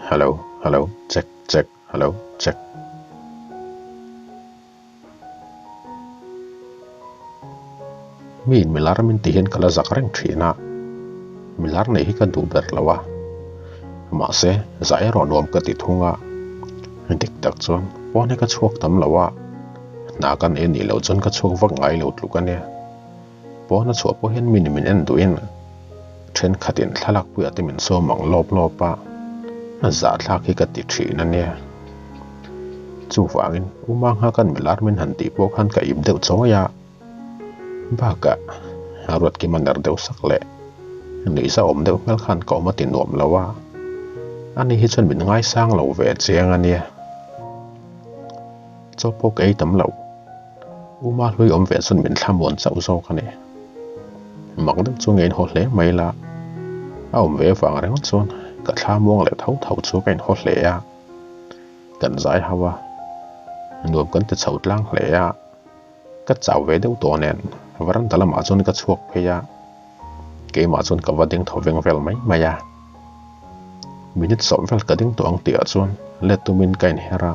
Hello hello check check hello check. Mi in milar min ti hian ka la zak reng thin a, milar neih hi ka duh ber lo a, mahse zah erawh nuam ka ti thung a, dik tak chuan pawn hi ka chhuak tam lo a, hna ka nei anih loh chuan ka chhuak vak ngai lo tluk a nia. Pawn a chhuah pawh hian mi ni min en duhin thenkhatin thlalak puiah te min sawm ang lawp lawp a, a zahthlak hi ka ti thin a nia. Chuvangin U Mangha kan milar min han tih pawh khan ka ip deuh chawi a, bakah Ruatkima ner deuh sak leh nuihza awm deuh hmel khan ka awm a ti nuam lo a, ani hi chuan min ngaisang lo ve chiang a nia. Chaw pawh ka ei tam loh. Uma hlui awm ve chuan min thlamuan chauh zawk a ni. Mak deuh chu nge inhaw hle mai la, a awm ve vang ringawt chuan ka thla muang leh tho tho chu ka inhaw hle a, kan zai hau a, nuam kan ti chho tlang hle a, ka chau ve deuh tawh nen veranda lamah chuan ka chhuak phei a, keimah chuan ka va ding tho veng vel mai mai a. Minute sawm vel ka ding tawh ang tihah chuan let tumin ka inher a,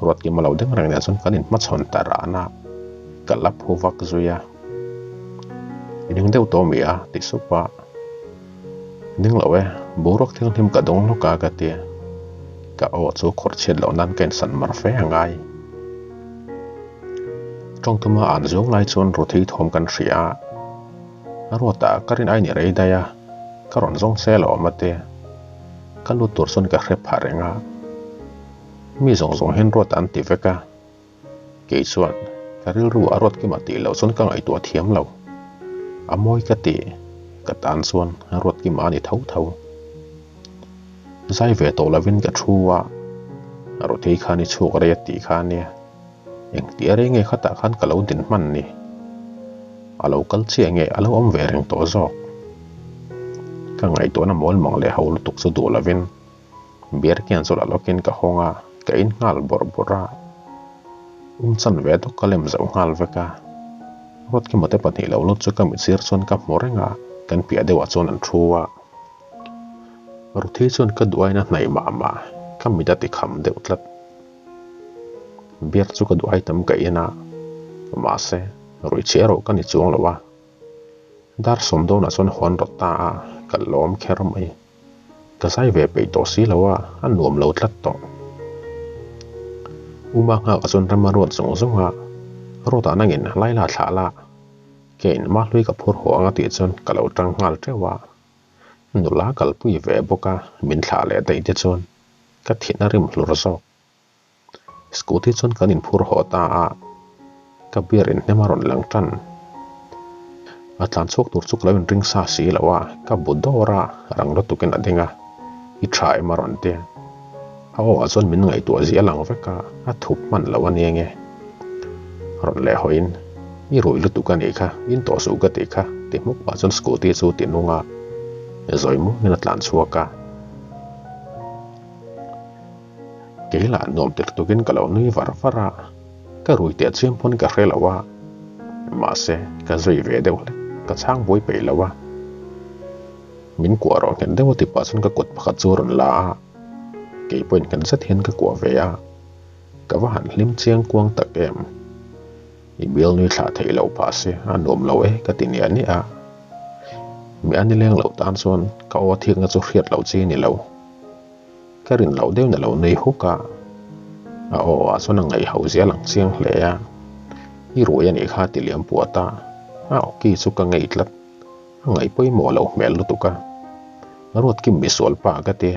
Ruatkima lo ding reng nen chuan kan inhmachhawn ta ran a, ka la phu vak zui a. I ning deuh tawh mi a? ti sup a. Ning lo e, boruak thianghlim ka dawng lawk a ka ti. Ka aw chu khawr chhiat loh nan ka insan mar fe a ngai. Tawngtuma an zuang lai chuan Ruthi thawm kan hria a. A ruatah ka rin aini rei daih a, ka rawn zawng che alawm a ti. Ka lut tur chuan ka hre phah reng a, mi zawng zawng hian ruat an ti vek a, kei chuan ka rilru a ruat kima tih loh chuan ka ngaihtuah thiam lo. A mawi ka ti, ka tan chuan ruat kima a ni tho tho. Zai ve tawh lovin ka thu a, Ruthei khan i chhuak rei a tih kha a nia. Engtia rei nge khatah khan ka lo din hman ni? A lo kal chiah nge a lo awm ve reng tawh zawk? Ka ngaihtuahna mawl mang leh ho lutuk chu duh lovin beer can chu la lawkin ka hawng a, ka in nghal bawrh bawrh a. Um chan ve dawk ka lem zauh nghal vek a. Ruatkima te pahnih lo lut chu ka mitsir chuan ka hmu reng a, kan piah deuhah chuan an thu a. Ruthi chuan ka duaina hnaih mah mah ka mit a ti kham deuh tlat. Biak chu ka duh ai tam ka en a, mahse ruih chhe erawh ka ni chuang lo a. Dar sawm dawnah chuan hawn rawt ta a, ka lawm kher mai. Ka zai ve peih tawh si lo a, a nuam lo tlat tawh. Uma nghakah chuan ram a ruat zawng zawng a, rawtah nangin Laila thlah la, keiin Mahlui ka phur haw ang a tih chuan ka lo tang nghal teuh a. Nula kalpui ve bawk a, min thlah leh daih te chuan ka thin a rim hlur zawk. Scooty chuan kan inphur haw ta a, ka beer inhnem a rawn lang tan. A tlan chhuak tur chu ka lo inring sa si lo a, ka bu dawr a, rang lutukin a ding a, I tha em a rawn ti. A aw ah chuan min ngaihtuah zia lang vek a, a thup hman lo a nia nge. Rawn leh hawiin, I rui lutuk a nih kha, in tawh suh ka tih kha, ti hmuk pah chuan scooty chu ti nung a, zawi muangin a tlan chhuak a. Kei lah nuam tir tukin ka lo nui var var a, ka rui teh chiam pawn ka hre lo a, mahse ka zui ve deuh hlek, ka chhang buai peih lo a. Min kuah rawh nghet deuh a ti pah chuan ka kut pakhat chu a rawn la a, kei pawhin nghet zet hian ka kuah ve a, ka va han hlim chiang kuang tak em. I bial nui thlah theih loh phah se a nuam lo e ka ti niah niah a. Mi a nileng loh tan chuan ka aw thikna chu hriat loh chi ni lo. Ka rin loh deuhin a lo nui huk a, a aw ah chuan a ngaihho zia lang chiang hle a. I rui a nih kha ti liam puat a, a awki chu ka ngei tlat. A ngaih pawimawh loh hmel lutuk a, Ruatkim misual pa ka ti.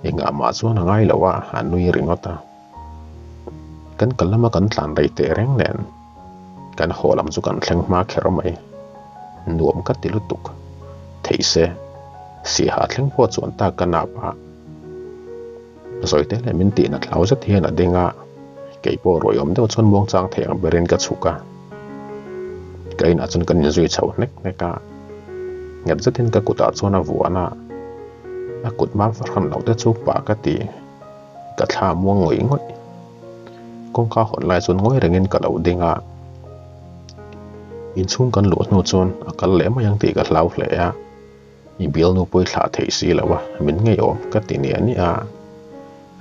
Engah mah chuan a ngai lo a, a nui ringawt a. Kan kal lama kan tlan rei teh reng nen kan haw lam chu kan thleng hma kher mai. Nuam ka ti lutuk. Theih se, Siaha thleng pawh chuan tak ka nap a. Zawite leh min tihna thlau zet hian a ding a, kei pawh ruai awm deuh chuan muangchang thei ang berin ka chhuk a. Ka inah chuan kan inzui chho hnek hnek a, nghet zetin ka kutah chuan a vuan a, a kut mam fahran loh te chu pah ka ti. Ka thla muang ngawih ngawih. Kawngka hawn lai chuan ngawi rengin ka lo ding a. Inchhung kan luh hnu chuan a kal leh mai ang tih ka hlau hle a. I bialnu pawh i thlah theih si lo a, min ngeiawm ka ti nia nia a.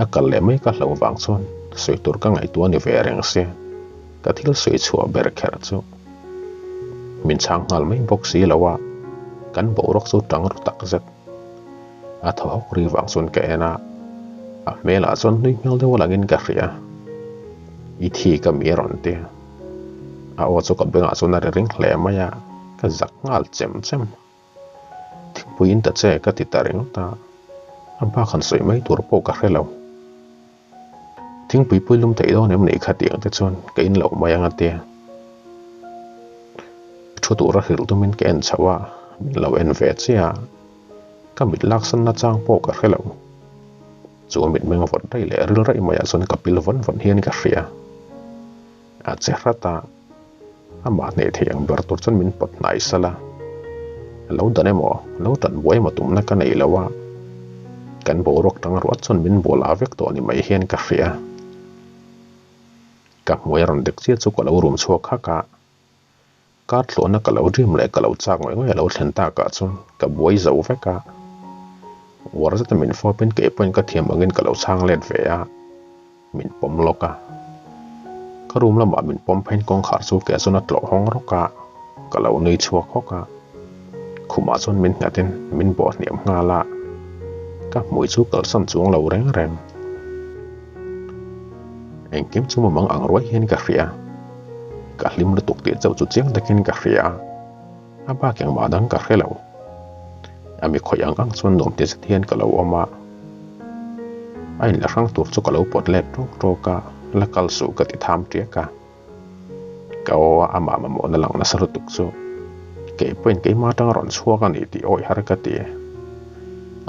A kal leh mai ka hlauh vang chuan sawi tur ka ngaihtuah ni ve reng sia, ka thil sawi chhuah ber kher chu min chhang nghal mai bawk si lo a, kan boruak chu tang ru tak zet. A thaw hawk ri vang chuan ka en a, a hmelah chuan hlui hmel deuh langin ka hria. I thi ka mi a rawn ti. A aw chu ka bengah chuan a ri ring hle mai a, ka zak nghal chem chem. Thingpui in ta che ka ti ta ringawt a, a bak han sawi mai tur pawh ka hre lo. Thingpui pui lum theih dawn em ni kha tiang te chuan ka in loh mai ang a tia. Thu tura hrilh tumin ka en chhoh a, min lo en ve chiah a, ka mit laksan nachang pawh ka hre lo. Chu mitmeng vawt raih leh ril raih maiah chuan ka pil vawn vawn hian ka hria. A che hrat a, amah hneh thei ang ber tur chuan min pawt hnai salh a. Lo dan emaw, lo tan buai emaw tumna ka nei lo a, kan boruak tang ruat chuan min bual a vek tawh ni mai hian ka hria. Ka hmuai a rawn dek chiah chu ka lo rum chhuak hak a, kar tluahna ka lo dream leh ka lo chak ngawih ngawih a lo thlen takah chuan ka buai zo vek a. Uar zeta min fawpin kei pawhin ka thiam angin ka lo chhang let ve a. Min pawm lawk a. Ka room lamah min pawm pheiin kawngkhar chu ke chuan a tlawh hawng rawk a, ka lo nui chhuak hawk a. Khumah chuan min nghatin min bawh hniam nghal a, ka hmui chu kalsan chuang lo reng reng. Engkim chu mumang ang ruai hian ka hria. Ka hlim lutuk tih chauh chu chiang takin ka hria a, a bak engmah dang ka hre lo. A mi khawih ang ang chuan nuam ti zet hian ka lo awm a. A inla hrang tur chu ka lo pawt let ṭawk ṭawk a, la kal suh ka ti tham ṭiak a. Ka aw a amah mamawhna lang nasa lutuk chu kei pawhin keimah atanga rawn chhuak a ni tih awih har ka ti.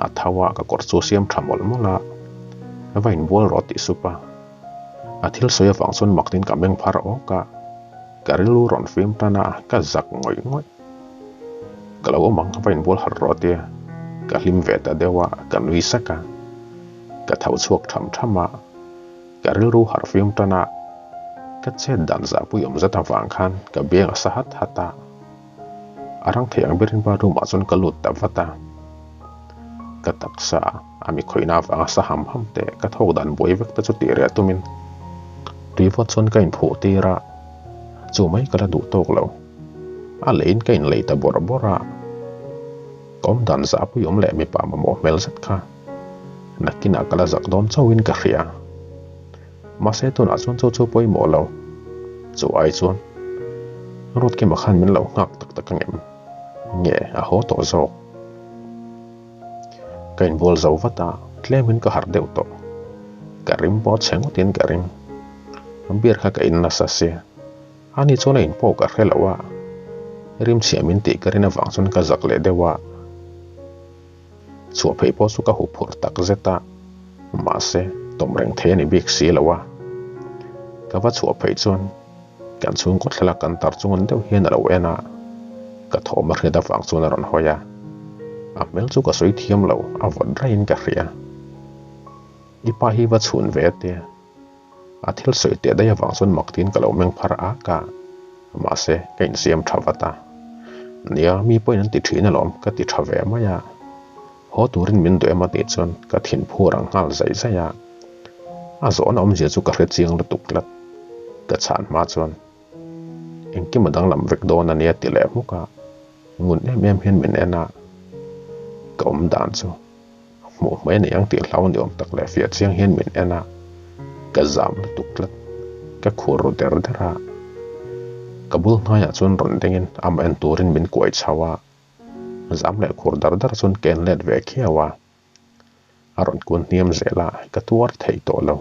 A tho a, ka kawr chu a siam tha mawlh mawlh a, va inbual rawh tih sup a. A thil sawi avang chuan maktin ka meng phar awk a, ka rilru rawn fim tan a, ka zak ngawih ngawih. Ka lo awm ang, va inbual harh rawh tia ka hlim ve ta deuh a, ka nui sak a. Ka tho chhuak tham tham a, ka rilru harh fim tan a, ka chet dan zahpui awm zet avang khan ka biang a sa hat hat a. A rang thei ang berin bathroom ah chuan ka lut ta vat a. Ka taksa a mi khawihna avanga sa ham ham te ka thawk dan buai vek te chu tih reh tumin tui vawt chuan ka inphuh tir a, chu mai ka la duh tawk lo. A leiin ka inlei ta bawrh bawrh a, ka awm dan zahpui awm leh mipa mamawh hmel zet kha nakinah ka la zak dawn chauhin ka hria. Mahse tunah chuan chu chu pawimawh lo. Chu ai chuan Ruatkima khan min lo nghak tak tak ang em? Nge a haw tawh zawk? Ka inbual zo vat a, tlemin ka harh deuh tawh. Ka rim pawh a chhe ngawtin ka ring. Beer kha ka in nasa sia. Ani chuan a in pawh ka hre lo a, rim chhia min tih ka rin avang chuan ka zak leh deuh a. Chhuah phei pawh chu ka huh phurh tak zet a, mahse tawm reng thei a ni bik si lo a. Ka va chhuah phei chuan kan chhungkaw thlalak kan tar chung an deuh hian a lo en a, ka thawm a hriat avang chuan a rawn hawi a. A hmel chu ka sawi thiam lo, a vawt raiin ka hria. I pa hi va chhun ve tia. A thil sawi teh daih avang chuan mak tiin ka lo meng phar ak a, mahse ka insiam tha vat a. Nia, mi pawhin an ti thin alawm ka ti tha ve mai a. Haw turin min duh em a tih chuan ka thin phur ang nghal zaih zaih a. A zawhna awmzia chu ka hre chiang lutuk tlat. Ka chhan hma chuan engkim a danglam vek dawn a nia ti leh hmuk a, ngun em em hian min en a. Ka awm dan chu. Hmuh hmai nei ang tih hlau ni awm tak leh fiah chiang hian min en a, ka zam lutuk tlat. Ka khur ru der der a, ka bul hnaiah chuan rawn dengin amah en turin min kuai chho a, zam leh khur dar dar chuan ka en let ve khiau a, a rawn kun hniam zel a, ka tuar thei tawh lo.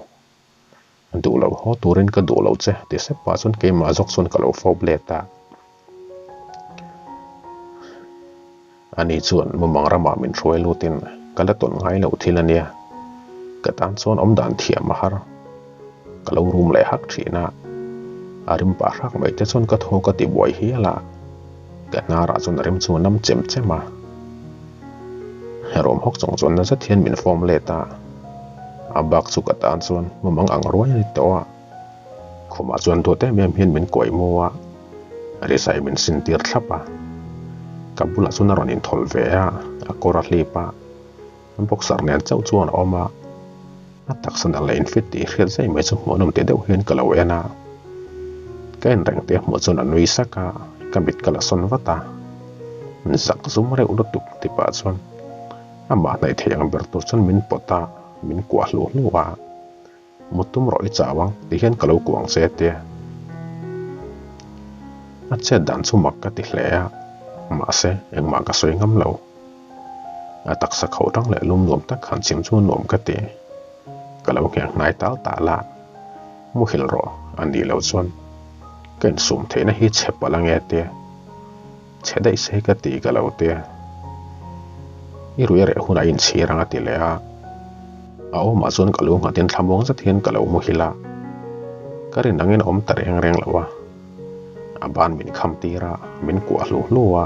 Duh lo haw turin ka duh lo che ti sep pah chuan keimah zawk chuan ka lo fawp let a. Ani chuan mumang ramah min hruai lutin ka la tawn ngai lo thil a nia. Ka tan chuan awm dan thiam a har. Ka lo rum leh hak thin a. A rim pah hrak mai te chuan ka thaw ka ti buai hial a. Ka hnarah chuan a rim chu a nam chem chem a. Rawm hawk chung chuan na zet hian min fawm let a. A bak chu ka tan chuan mumang ang ruai a ni tawh a. Khumah chuan duat em em hian min kuai mu a, rizai min sin tir thlap a. Ka bulah chuan a rawn inthawlh ve a, a kawr a hlip a, boxer nen chauh chuan a awm a. A taksa nalh leh infit tih hriat zai mai chu hmuhnawm tih deuh hian ka lo en a. Ka en reng tih a hmuh chuan a nui sak a, ka mit ka la sawn vat a. Zak zum reuh lutuk ti pah chuan amah hnaih theih ang ber tur chuan min pawt a, min kuah hluh hluh a. Mut tum rawh i chau ang ti hian ka lo kuang che tia. A chet dan chu mak ka ti hle a, mahse engmah ka sawi ngam lo. A taksa kho tang leh lum nuam tak han chim chu nuam ka ti. Ka lo ngheng hnai tal tal a, muhil rawh a nih loh chuan ka insum theihna hi chhe palh ange tia. Chhe daih se ka ti ka lo tia. I rui a reh hunah i inchhir ang a ti leh a. A awmah chuan ka lu nghatin thlamuang zet hian ka lo muhil a. Ka rin angin a awm ta reng reng lo a. A ban min kham tir a, min kuah hlu hlu a.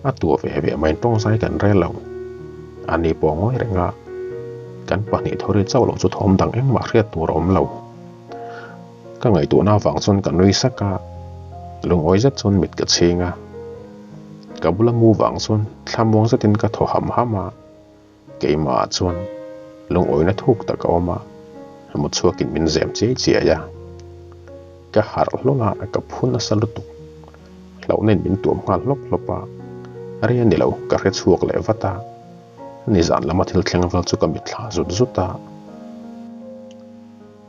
A tua ve ve mai tawng zai kan rel lo. A ni pawh ngawi reng a. Kan pahnih thawri chauh loh chu thawm dang engmah hriat tur a awm lo. Ka ngaihtuahna avang chuan ka nui sak a, lungawi zet chuan mit ka chhing a. Ka bula mu vang chuan thlamuang zetin ka thaw ham ham a, keimahah chuan lungawina thuk tak a awm a, mu chhuakin min zem chiai chiai a. Ka harh hlawl a, ka phu nasa lutuk. Hlauhnain min tuam nghal hlawp hlawp a, rei a ni lo, ka hre chhuak leh vat a. Nizan lama thil thleng vel chu ka mitthla zut zut a.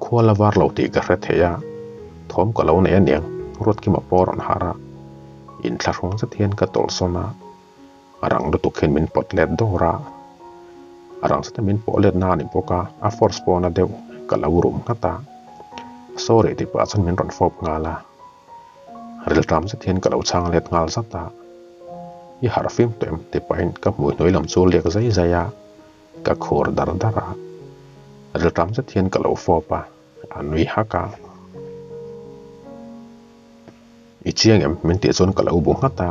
Khua la var lo tih ka hre thei a, thawm ka lo nei aniang, Ruatkima pawh a rawn harh a, inthlahrung zet hian ka tawlhsawn a, a rang lutuk hian min pawt let dawr a, a rang zeta min pawh let na a ni bawk a, a force pawh na deuh ka lo rum nghat a, sorry tih pah chuan min rawn fawp nghal a, rilṭam zet hian ka lo chhang let nghal zat a, i harh fim tawh em tih pahin ka hmui hnuai lam chu liak zai zai a. Ka khur dar dar a, rilṭam zet hian ka lo fawp a, a nui hak a. I chiang em? Min tih chuan ka lo bu nghat a,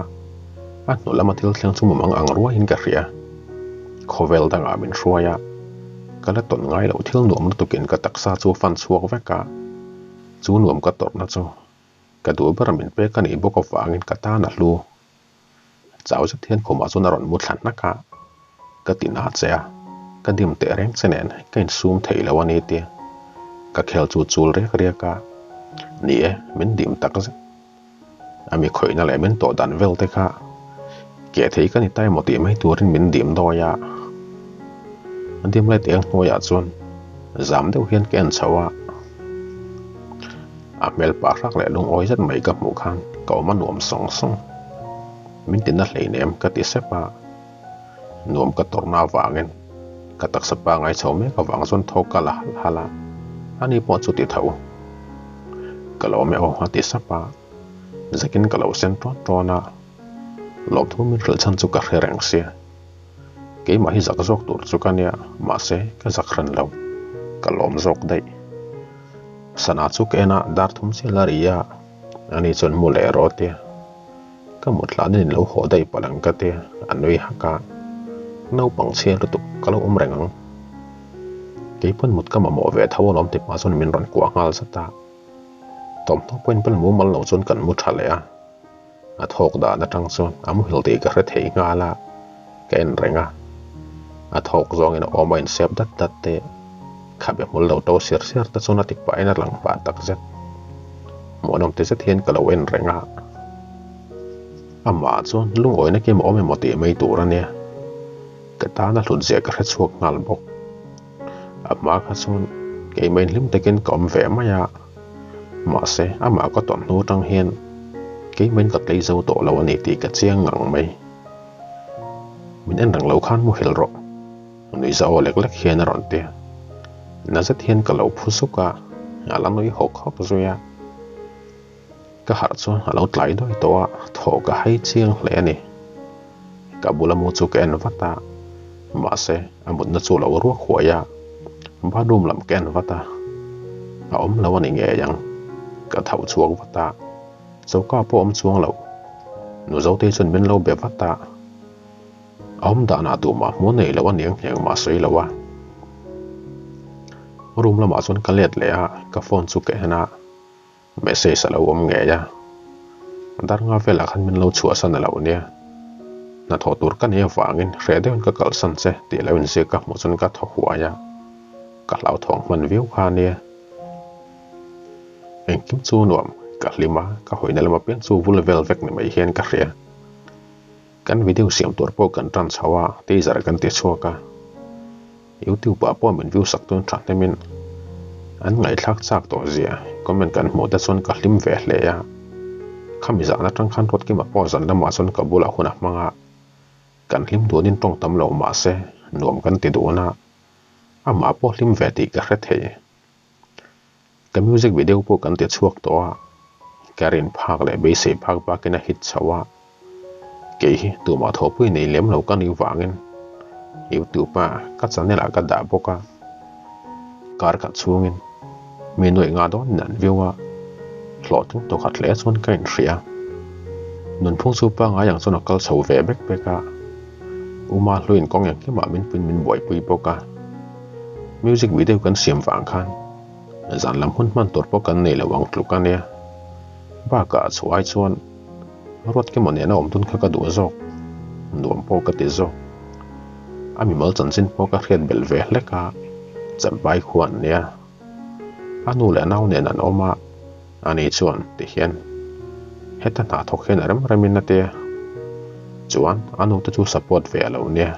a hnu lama thil thleng chu mumang ang ruaiin ka hria. Khawvel dangah min hruai a, ka la tawn ngai loh thil nuam lutukin ka taksa chu a fan chhuak vek a, chu nuam ka tawrhna chu ka duh ber min pek a nih bawk avangin ka tan a hlu. Chau zet hian khumah chuan a rawn mu thla hnak a, ka ti na che a, ka dim teh reng che nen ka insum thei lo a ni tia ka khel chu chul riak riak a, ni e, min dim tak zet. A mi khawihna leh min tawh dan vel te kha keh thei ka ni ta emaw tih mai turin min dim dawi a, a dim lai teng hnuaiah chuan zam deuh hian ka en chho a. A hmel pah hrak leh lungawi zet mai ka hmuh khan ka awm a nuam sawng sawng. Min tina hleinem ka ti sep a, nuam ka tawrhna avangin ka taksa pangai chho mek avang chuan thaw ka la halh halh a, ani pawh chu ti tho. Ka lo awm e aw a ti sap a, zakin ka lo sen tawn tawn a, lawmthu min hrilh chhan chu ka hre reng sia. Keimah hi zak zawk tur chu ka nia, mahse ka zak hran lo, ka lawm zawk daih. Sana chu ka en a, dar thum chiah la ri a, ani chuan mu leh rawh tia. Ka mut hlanin in lo haw daih palh ang ka tia, a nui hak a. Naupang chhiar lutuk ka lo awm reng ang. Keipawn mut ka mamawh ve tho alawm ti hma chuan min rawn kuah nghal zat a. Thawmhnaw pawhin bel mumal lo chuan kan mu tha leh a. A thawk dan atang chuan a muhil tih ka hre thei nghal a, ka en reng a. A thawk zawngin a awm a insep dat dat te, khabe hmul lo to siar siar te chuan a ti pahin a lang pah tak zet. Hmuhnawm ti zet hian ka lo en reng a. Amah chuan lungawina kim a awm emaw tih mai tur a nia. Ka tan a hlut zia ka hre chhuak nghal bawk. A hma kha chuan keimah inhlim takin ka awm ve mai a. Mahse, amah ka tawn hnu atang hian keimahin ka tlei zo tawh lo a ni tih ka chiang ngang mai. Min en reng lo khan muhil rawh, nuihza aw lek lek hian a rawn ti. Na zet hian ka lo phu suk a, a la nui hawk hawk zui a. Ka harh chuan a lo tlai dawi tawh a, thaw ka hai chiang hle a ni. Ka bula mu chu ka en vat a, mahse a mutna chu a lo ruak huai a, bathroom lam ka en vat a, a awm lo a ni ngei ang, ka tho chhuak vat a, choka pawh a awm chuang lo, nu Zotei chuan min lo be vat a, a awm danah tumah hmuh nei lo a niang hniang mah sawi lo a. Room lamah chuan ka let leh a, ka phone chu ka en a. Message a lo awm ngei a, dar nga velah khan min lo chhuahsan a lo nia. Hnathawh tur ka nei avangin hreh deuhin ka kalsan che tih lo inziak ka hmuh chuan ka thaw huai a, ka hlauthawng hman viau kha ania. Engkim chu nuam ka hlim a, ka hawina lam apiang chu vul vel vek ni mai hian ka hria. Kan video siam tur pawh kan tan chho a, teaser kan ti chhuak a. Youtube ah pawh min view sak tun tha hnemin an ngaihthlak chak tawh zia comment kan hmuh te chuan ka hlim ve hle a. Khami zan atang khan Ruatkima pawh zan lamah chuan ka bulah hun a hmang a, kan hlim dunin tawng tam lo mahse nuam kan ti dun a, amah pawh hlim ve tih ka hre thei. Ka music video pawh kan ti chhuak tawh a, ka rin phak leh beisei phak bakin a hit chho a, kei hi tumah thawhpui nei lem lo ka nih vangin YouTube a ka channel ah ka dah bawk a, kar khat chhungin mi nuaih nga dawn in an view a, hlawhtling tawkhat hle chuan ka inhria. Nunphung chu pangngai ang chuan a kal chho ve bek bek a, Uma hluin kawng engkimah min puin min buaipui bawk a. Music video kan siam vang khan zan lam hun hman tur pawh kan nei lo ang tluk a nia. Bakah chhuah ai chuan Ruatkima nena awm dun kha ka duh zawk, nuam pawh ka ti zawk. A mimal chanchin pawh ka hriat belh ve hlek a, Champai khua an nia. A nu leh a nau nen an awm a, ani chuan tihian heta hna thawk hian a rem remin a tia. Chuan a nu te chu support ve a lo nia.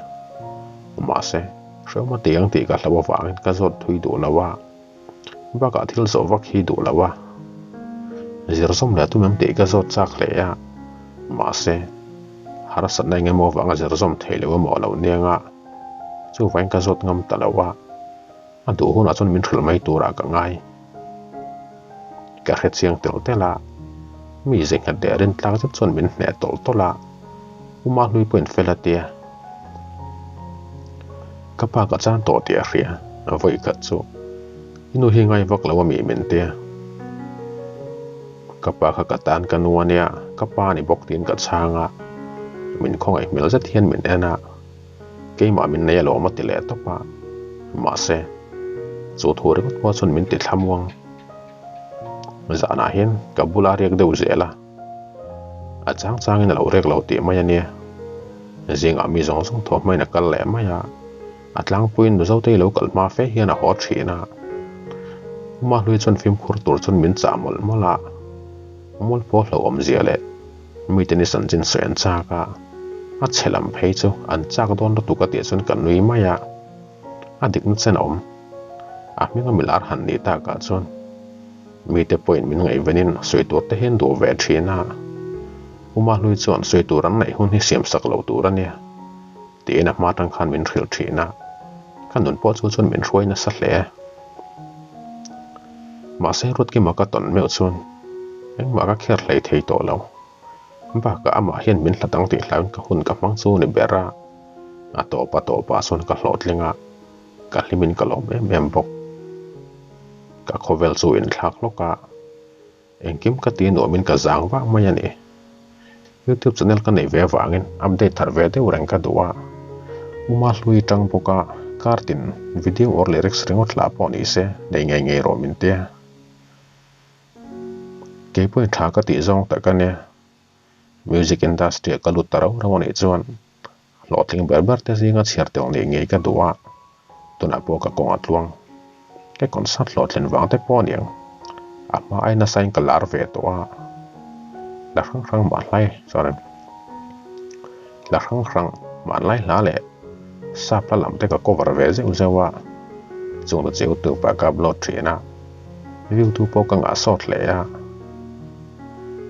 Mahse. Hreawm a ti ang tih ka hlau avangin ka zawt thui duh lo a, bakah thil zawh vak hi duh lo a, zir zawm leh tum em tih ka zawt chak hle a, mahse harsatna eng emaw avanga zir zawm theih loh emaw lo nia nga, chuvangin ka zawt ngam ta lo a, a duh hunah chuan min hrilh mai turah ka ngai. Ka hre chiang tel tel a, mi ze nghet leh rintlak zet chuan min hneh tawlh tawlh a, U Mahlui pawhin fel a tia. Ka pa ka chan tawh tih a hria, vawi khat chu i nu hi ngai vak lo a mi min tia. Ka pa kha ka tan ka nu a nia, ka pa a ni bawk tiin ka chhang a, min khawngaih hmel zet hian min en a. Keimah min nei alawm a ti leh tawp a, mahse, chu thu ringawt pawh chuan min ti thlamuang. Zanah hian ka bula riak deuh zel a, a chang changin a lo riak lo tih mai a nia. Zingah mi zawng zawng thaw hmain a kal leh mai a, a tlangpuiin Mizotei lo kal hma fe hian a haw thin a. Uma hlui chuan fimkhur tur chuan min chah mawlh mawlh a, mual pawh hlauhawm zia leh Mite ni chanchin sawi an chak a, a chhe lam phei chu an chak dawn lutuk a tih chuan ka nui mai a, a dikna chen a awm. A hminga milar han nih takah chuan mite pawhin min ngaihvenin sawi tur te hian duh ve thin a, Uma hlui chuan sawi tur an neih hun hi siam sak lo tur a nia tiin a hma tang khan min hrilh thin a, ka nun pawh chu chuan min hruai nasa hle. Mahse Ruatkima ka tawn meuh chuan engmah ka kher hlei thei tawh lo. Bakah amah hian min hlat ang tih hlauin ka hun ka hmang chu ni ber a, a tawp a tawpah chuan ka hlawhtling a, ka hlimin ka lawm em em bawk. Ka khawvel chu inthlak hlawk a, engkim ka ti nuamin ka zang vak mai a ni. Youtube channel ka neih ve avangin update thar ve deuh reng ka duh a, Uma hlui tang bawk a kar tin video or lyrics ringawt hlah pawh ni se nei ngei ngei rawh min tia. Kei pawhin tha ka tih zawng tak a nia, music industry ah ka lut ta rau rau a nih chuan hlawhtling ber ber te zinga chhiar tel nih ngei ka duh a, tunah pawh ka kawng a tluang. Ka concert hlawhtlin vang te pawh a niang, a hma ai nasa in ka lar ve tawh a, la hrang hrang mahhlai sorry la hrang hrang hmanlai hla leh sap hla lam te ka cover ve zeuh zeuh a, chung chu youtube ah ka upload thin a, view tu pawh ka ngah sawt hle a,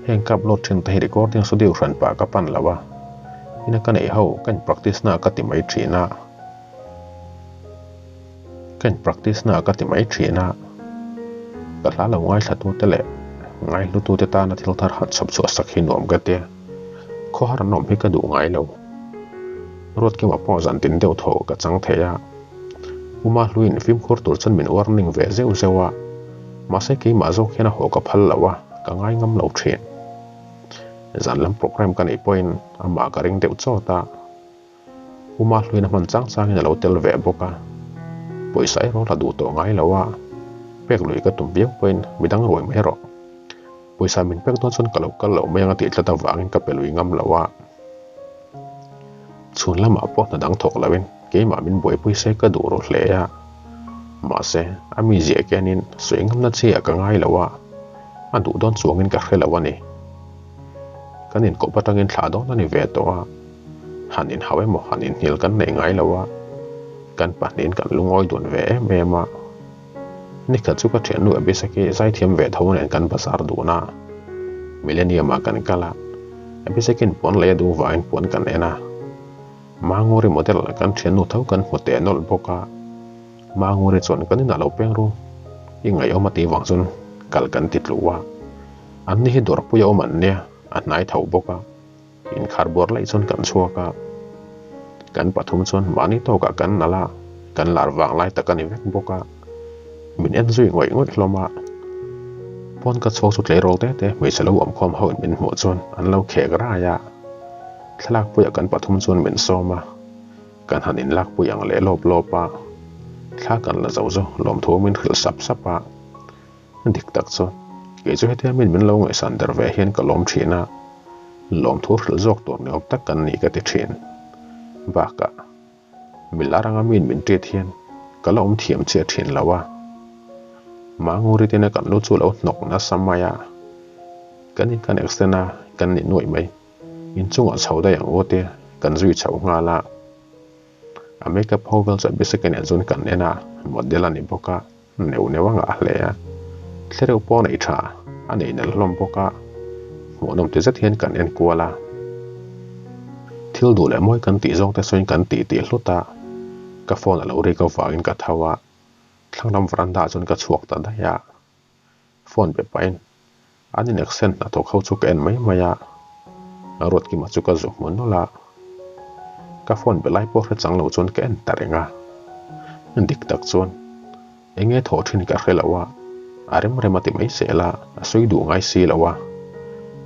heng ka upload thin te hi recording studio hran pah ka pan lo a, ina ka neih ho ka in practice na ka ti mai thin a. Ka in practice na ka ti mai thin a, ka hla lo ngaithla tu te leh ngaihlu tu te tana thil thar han chhawp chhuah sak hi nuam ka tia, khawhar an awm hi ka duh ngai lo. Ruatkima pawh zan tin deuh thaw ka chang thei a, Uma hluin fimkhur tur chuan min warning ve zeuh zeuh a, mahse keimah zawk hian a haw ka phal lo a, ka ngai ngam lo thin. Zan lam program ka neih pawhin amah ka ring deuh chawt a. Uma hluin a hman chang changin a lo tel ve bawk a, pawisa erawh la duh tawh ngai lo a, pek lui ka tum viau pawhin midang ruai mai rawh. Pawisa min pek dawn chuan ka lo kal loh mai ang a tih tlat avangin ka pe lui ngam lo a. Chhun lamah pawh hna dang thawk loin keimah min buaipui se ka duh ru hle a. Mahse, a mizia kenin sawi ngamna chi ah ka ngai lo a, a duh dawn chuangin ka hre lo a ni. Kan inkawp atangin thlah dawn a ni ve tawh a, han inhau emaw han inhnial kan nei ngai lo a, kan pahnihin kan lungawi dun ve em em a. Nikhat chu ka thiannu Abisaki zaithiam ve tho nen kan bazar dun a, Millennium ah kan kal a, Abisakin puan lei a duh vangin puan kan en a. Manguri model kan thiannu tho kan hmu teh nawlh bawk a, Manguri chuan kan inah lo peng ru, i ngaihawm a tih vang chuan kal kan ti tluh a. An ni hi dawrpui a awm an nia, a hnai tho bawk a. Inkhar buar laih chuan kan chhuak a, kan pathum chuan mahni tawkah kan nalh a, kan lar vang lai tak a ni vek bawk a. Min en zui ngawih ngawih hlawm a, pawn ka chhuak chu tleirawl te te hmeichhe lo awmkhawm ho in min hmuh chuan an lo khek rai a. Thlalak puiah kan pathum chuan min sawm a, kan han inlak pui ang leh lawp lawp a, thla kan la zo zo lawmthu min hrilh sap sap a. Dik tak chuan kei chu hetia min min lo ngaihsan der ve hian ka lawm thin a, lawmthu hrilh zawk tur ni awm tak kan ni ka ti thin. Bakah milar anga min min tit hian ka la awm thiam chiah thin lo a, Manguri tina kan lu chu lo hnawk nasa mai a, kan in kan extend a kan ni nuaih mai. Inchungah chho daih ang u te kan zui chho nghal a, a makeup ho vel chu a bicycle nen chuan kan en a, model a ni bawk a. Neuh neuh a ngah hle a, thlereuh pawh a neih tha, a nei nalh hlawm bawk a, hmuhnawm ti zet hian kan en kual a. Thil duh leh mawi kan tih zawng te sawiin kan tih tih hlut a, ka phone a lo rik avangin ka tho a, thlang lam veranda ah chuan ka chhuak ta daih a, phone pe pahin an in accent hnathawk ho chu ka en mai mai a, Ruatkima chu ka zu hmu nawlh a, ka phone be lai pawh hre chang lo chuan ka en ta reng a, dik tak chuan eng nge thawh thin ka hre lo a, a rem rem a ti mai sel a, a sawi duh ngai si lo a,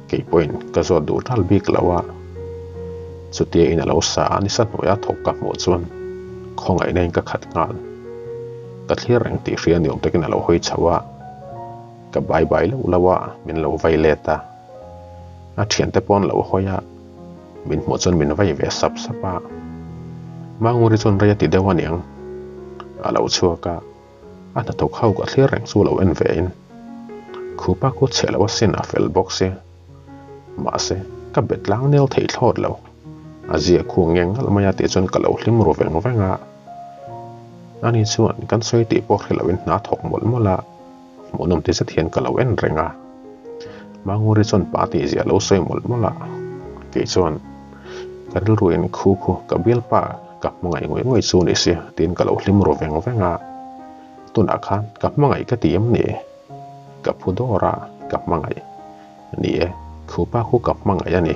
kei pawhin ka zawt duh tal bik lo a, chutia in a lo sa a nisa hnuaia thawk ka hmuh chuan khawngaihna in ka khat nghal, ka thlir reng tih hria ni awm takin a lo hawi chho a. Ka bai bai loh lo a, min lo vai let a. A thiante pawh an lo hawi a, min hmuh chuan min vai ve sap sap a. Manguri chuan rei a ti deuh aniang. A lo chhuak a, a hnathawk ho ka thlir reng chu lo en ve in. Khupa khu chhe lo asin a fel bawk si. Mahse, ka bet tlang nel thei thlawt lo. A zia khu ngeng ngalh mai a tih chuan ka lo hlim ru veng veng a. Ani chuan kan sawi tih pawh hre loin hna thawk mawlh mawlh a. Hmuhnawm ti zet hian ka lo en reng a, Manguri chuan pa tih zia lo sawi mawlh mawlh a, kei chuan ka rilruin khu khu ka bialpa ka hmangaih ngawih ngawih chu ni si tiin ka lo hlim ru veng veng a, tunah khan ka hmangaih ka ti em ni? Ka phu dawr a, ka hmangaih ni e, khu pa khu ka hmangaih a ni.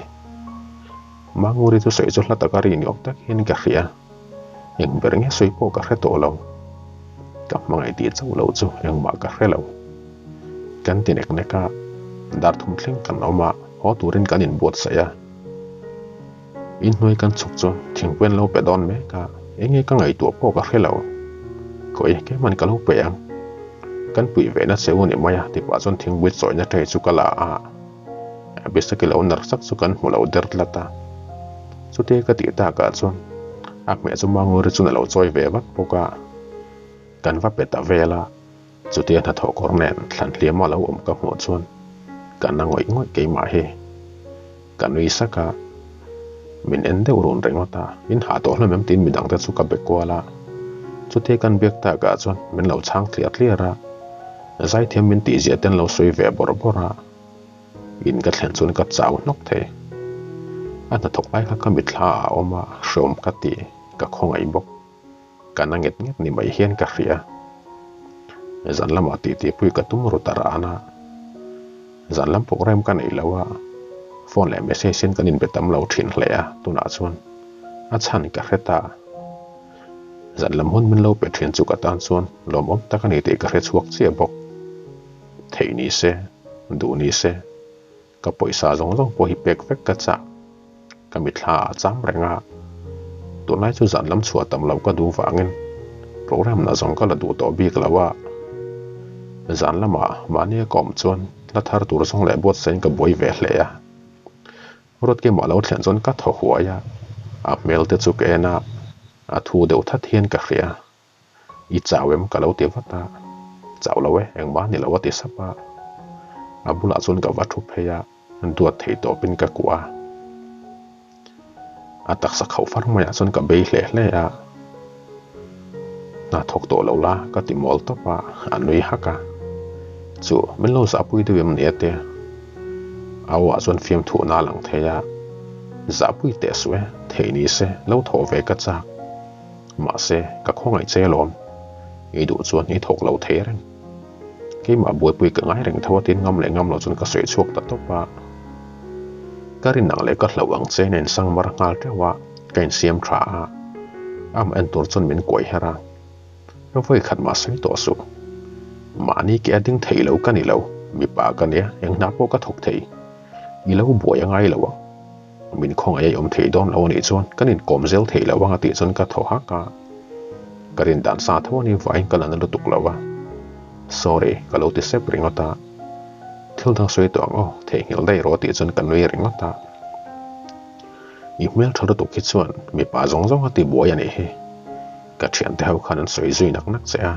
Manguri chu sawi chu hla taka ri ni awm tak hian ka hria. Eng ber nge sawi pawh ka hre tawh lo. Ka hmangaih tih chauh loh chu engmah ka hre lo. Kan ti nek nek a, dar thum thleng kan awm a, haw turin kan inbuatsaih a. Inhnuai kan chhuk chuan thingpui an lo pe dawn mek a, eng nge ka ngaihtuah pawh ka hre lo. Khawi keimahni ka lo pe ang. Kan puih ve na che u ni mai a ti pah chuan thingpui chawihna tray chu ka la a. Abisaki lo ner sak chu kan hmu lo der tlat a. Chutia ka tih takah chuan a hmeh chu Manguri chuan a lo chawi ve vat bawk a. Kan va pe ta vel a, chutia hnathawh kawr nen thlan hliama lo awm ka hmuh chuan ka na ngawih ngawih keimah hi. Ka nui sak a, min en deuh run ringawt a, in hah tawh hlawm em tiin midangte chu ka be kual a. Chutia kan biak takah chuan min lo chhang tliar tliar a, zaithiam min tihzia te an lo sawi ve bawrh bawrh a. In ka thlen chuan ka chau hnawk thei. A hnathawk lai kha ka mitthla ah a awm a, hreawm ka ti, ka khawngaih bawk. Ka na nget nget ni mai hian ka hria. Zan lamah titi pui ka tum ru ta ran a. Zan lam program ka neih lo a, phone leh message in kan inbe tam lo thin hle a, tunah chuan a chhan ka hre ta. Zan lam hun min lo pe thin chu ka tan chuan lawmawm tak a ni tih ka hre chhuak chiah bawk. Theih ni se, duh ni se, ka pawisa zawng zawng pawh hi pek vek ka chah. Ka mitthla ah cham reng a, tunlai chu zan lam chhuah tam loh ka duh vangin program na zawng ka la duh tawh bik lo a. Zan lamah mahni a ka awm chuan hla thar tur zawng leh buatsain ka buai ve hle a. Ruatkeimah lo thlen chuan ka thaw huai a. A hmel te chu ka en a, a thu deuh that hian ka hria. I chau em ka lo ti vat a, chau lo e, engmah ni lo a ti sap a. A bulah chuan ka va thu phei a, duat thei tawpin ka kuah a. A taksa khauh far maiah chuan ka bei hle hle a, hna thawk tawh lo la ka ti mawl tawp a, a nui hak a. Chu min lo zahpui deuh em ni a tia. A awah chuan fiamthuhna a lang thei a, zahpui teh suh e, thei ni se lo thawh ve ka chak. Mahse, ka khawngaih che alawm. I duh chuan i thawk lo thei reng. Keimah buaipui ka ngai reng tho a tin ngam leh ngam lo chuan ka sawi chhuak ta tawp a. Ka rin ang leh ka hlauh ang che nen sang mar nghal teuh a, ka insiam tha a. Amah en tur chuan min kuai her a. Vawi khat mah sawi tawh suh. Mahni ke a ding thei lo ka ni lo, mipa ka nia, eng hna pawh ka thawk thei. I lo buai a ngai lo ang. Min khawngaih a i awm thei dawn lo anih chuan kan inkawm zel thei lo ang a tih chuan ka thaw hak a. Ka rin dan sa tho anih vangin ka la na lutuk lo a. Sorry, ka lo ti sep ringawt a. Thil dang sawi tawh ang aw, theihnghilh daih rawh a tih chuan ka nui ringawt a. I hmel tha lutuk hi chuan mipa zawng zawng a ti buai anih hi. Ka thiante ho khan an sawi zui nak nak che a.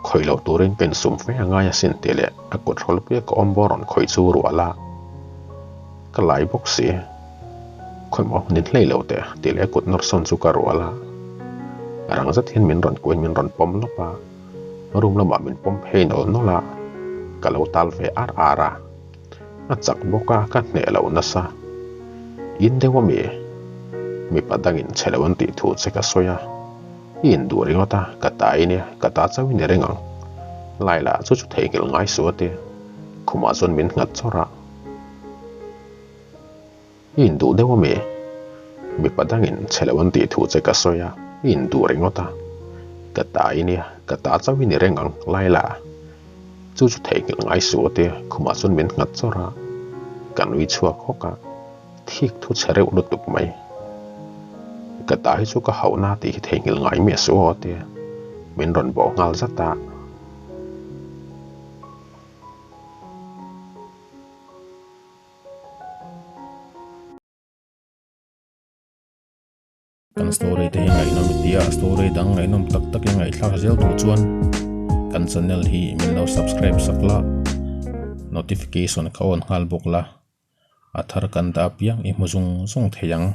Khawih loh turin ka insum fe a ngai asin tih leh a kut hrawlpuia ka awm bawr rawn khawih chu ruah la ka lai bawk si. Khawi maw nin hlei lo teh tih leh a kut nawr sawn chu ka rual a. A rang zet hian min rawn kuain min rawn pawm lawp a, room lamah min pawm phei nawlh nawlh a, ka lo tal ve ar ar a. A chak bawk a, ka hneh lo nasa. In deuh ami? Mipa dangin chhe lo an tih thu che ka sawi a. I induh ringawt a, ka ta i nia, ka ta chauh i ni reng ang. Laila chu chu theihnghilh ngai suh a ti. Khumah chuan min nghat chawrh a. I induh deuh ami? Mipa dangin chhe lo an tih thu che ka sawi a, i induh ringawt a. Ka ta i nia, ka ta chauh i ni reng ang, Laila chu chu theihnghilh ngai suh a ti. Khumah chuan min nghat chawrh a. Ka nui chhuak hawk a. Thik thu chhe reuh lutuk mai. Ka ta hi chu ka hauhna tih hi theihnghilh ngai miah suh aw tia min rawn bawh nghal zat a. Kan story te hi ngaihnawm i tia, story dang ngaihnawm tak tak i ngaihthlak zel duh chuan kan channel hi min lo subscribe sak la, notification kha on nghal bawk la, a thar kan dah apiang i hmu zung zung thei ang.